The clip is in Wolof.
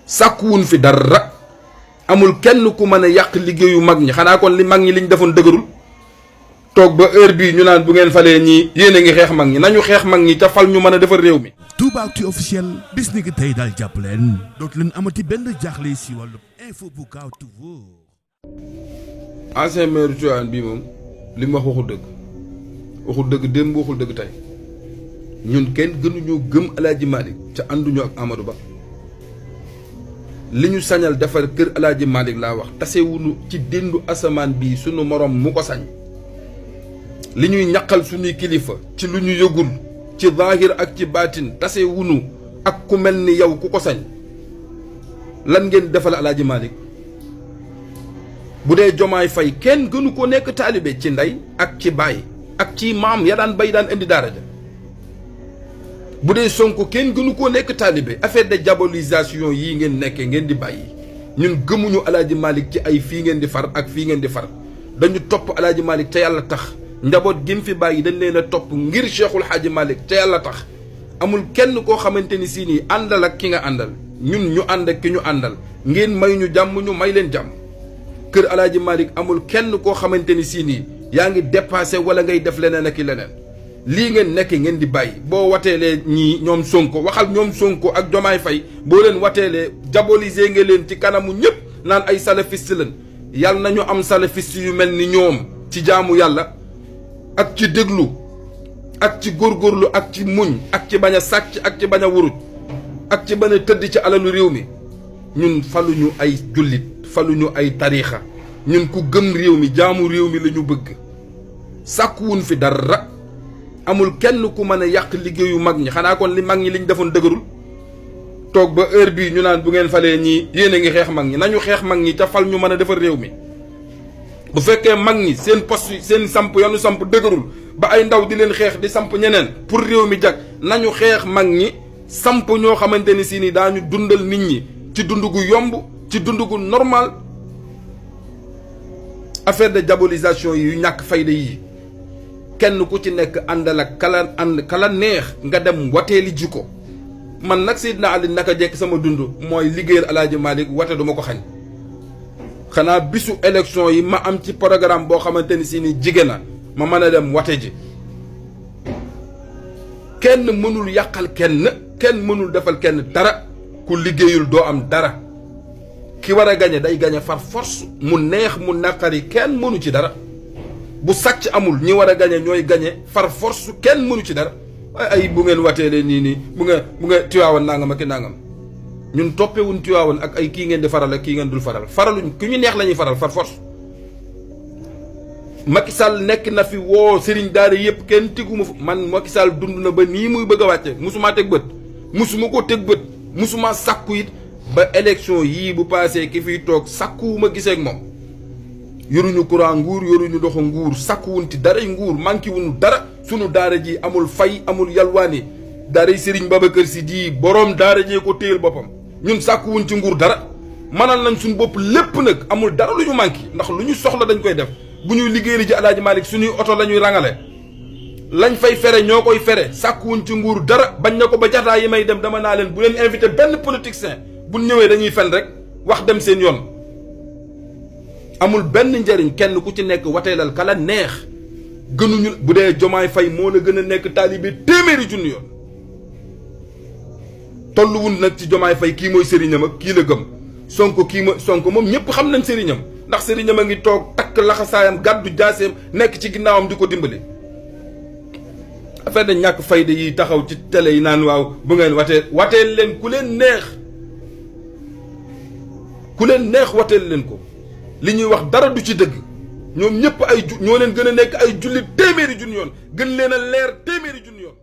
sàkkuwun fi dara amul kenn ku mën a yàq liggéeyu mag ñi xanaa kon li mag ñi liñ defoon dëgërul toog ba heure bii ñu naan bu ngeen falee ñii yéen a ngi xeex mag ñi nañu xeex mag ñi te fal ñu mën a defar réew mi. Toubactu officiel bis ni ki tey daal jàpp leen dootu leen amati benn jaaxle si wàllu info bu gaaw te wóor. ancien maire Tivaouane bii moom li mu waxul dëgg démb waxul dëgg tey ñun kenn gënuñoo gëm El Hadj Malick ca ànduñu ak Amadou Ba li ñu sañal defar kër El Hadj Malick laa wax tasewuñu ci déndu asamaan bii sunu morom mu ko sañ li ñuy ñaqal suñuy kilifa ci lu ñu yëgul ci zaahir ak ci baatin tasewuñu ak ku mel ni yow ku ko sañ lan ngeen defal El Hadj Malick bu dee Jomaay Fay kenn gënu ko nekk taalibe ci ndey ak ci baay ak ci maam ya daan bay daan indi daara ja bu dee Sonko kenn gënu koo nekk taalibe affaire de diabolisation yii ngeen nekkee ngeen di bàyyi ñun gëmuñu El Hadj Malick ci ay fii ngeen di far ak fii ngeen di far dañu topp El Hadj Malick te yàlla tax njaboot gi mu fi bàyyi dañ leen a topp ngir Cheikhul Hadji Malick te yàlla tax amul kenn koo xamante ni si nii àndal ak ki nga àndal ñun ñu ànd ak ki ñu àndal ngeen may ñu jàmm ñu may leen jàmm kër El Hadj Malick amul kenn koo xamante ni si nii yaa ngi dépassé wala ngay def leneen ak i leneen lii ngeen nekk ngeen di bàyyi boo wateelee ñii ñoom Sonko waxal ñoom Sonko ak Jomaay Fay boo leen wateelee diaboliser nga leen ci kanamu ñëpp naan ay salafiste lañ yàlla nañu am salafiste yu mel ni ñoom ci jaamu yàlla ak ci déglu ak ci góorgóorlu ak ci muñ ak ci bañ a sàcc ak ci bañ a wuruj ak ci bañ a tëdd ci alalu réew mi ñun faluñu ay jullit faluñu ay tariixa ñun ku gëm réew mi jaamu réew mi la ñu bëgg sàkkuwun fi dara amul kenn ku mën a yàq liggéeyu mag ñi xanaa kon li mag ñi liñ defoon dëgërul toog ba heure bii ñu naan bu ngeen falee ñii yéen a ngi xeex mag ñi nañu xeex mag ñi te fal ñu mën a defar réew mi bu fekkee mag ñi seen poste yi seen samp yanu samp dëgërul ba ay ndaw di leen xeex di samp ñeneen pour réew mi jag nañu xeex mag ñi samp ñoo xamante ni si ni daañu dundal nit ñi ci dund gu yomb ci dund gu normal affaire de diabolisation yi yu ñàkk fayda yi kenn ku ci nekk àndal ak kala neex nga dem wateeli ji ko man nag Seydina Ali naka jekk sama dund mooy liggéeyal El Hadj Malick wate du ma ko xañ xanaa bisu élection yi ma am ci programme boo xamante ni si ni jigéen na ma mën a dem wate ji kenn mënul yàqal kenn mënul defal kenn dara ku liggéeyul doo am dara ki war a gañe day gañe far force mu neex mu naqari kenn mënu ci dara bu sàcc amul ñi war a gañe ñooy gañe far force kenn mënu ci dara ay bu ngeen wateelee nii bu nga Tiwaawan nangam ak nangam ñun toppewuñ Tiwaawan ak ay kii ngeen di faral ak kii ngeen dul faral faraluñ ku ñu neex la ñuy faral far force Macky Sall nekk na fi woo Serigne Daara yëpp kenn teguma fa man Macky Sall dund na ba nii muy bëgg a wàcce musuma teg bët musuma ko teg bët musuma sàkku it ba élection yii bu paasee ki fiy toog sàkkuwuma gisee ak moom yoruñu courant nguur yoruñu ndoxu nguur sàkkuwun ci daray nguur manqué wuñu dara sunu daara ji amul fay amul yalwaani daara Serigne Babacar Sy di boroom daara jee ko téyel boppam ñun sàkkuwun ci nguur dara mënal nañ suñu bopp lépp nag amul dara lu ñu manqué ndax lu ñu soxla dañ koy def bu ñuy liggéey ji El Hadj Malick suñuy oto la ñuy rangale lañ fay fere ñoo koy fere sàkkuwuñ ci nguur dara bañ na ko ba jataa yi may dem dama naa leen bu leen invité benn politicien bu ñëwee dañuy fen rek wax dem seen yoon amul benn njariñ kenn ku ci nekk wateelal kala neex gënuñu bu dee Jomaay Fay moo la gën a nekk taalibe téeméeri junni yoon tolluwul nag ci Jomaay Fay kii mooy sëriñam ak kii la gëm Sonko kii mooy Sonko moom ñëpp xam nañ sëriñam ndax sëriñam a ngi toog takk laxasaayam gàddu jaaseem nekk ci ginnaawam di ko dimbali affaire de ñàkk fayda yi taxaw ci télé yi naan waaw bu ngeen wateel leen ku leen neex wateel leen ko li ñuy wax dara du ci dëgg ñoom ñëpp ñoo leen gën a nekk ay jullit téeméeri junni yoon gën leen a leer téeméeri junni yoon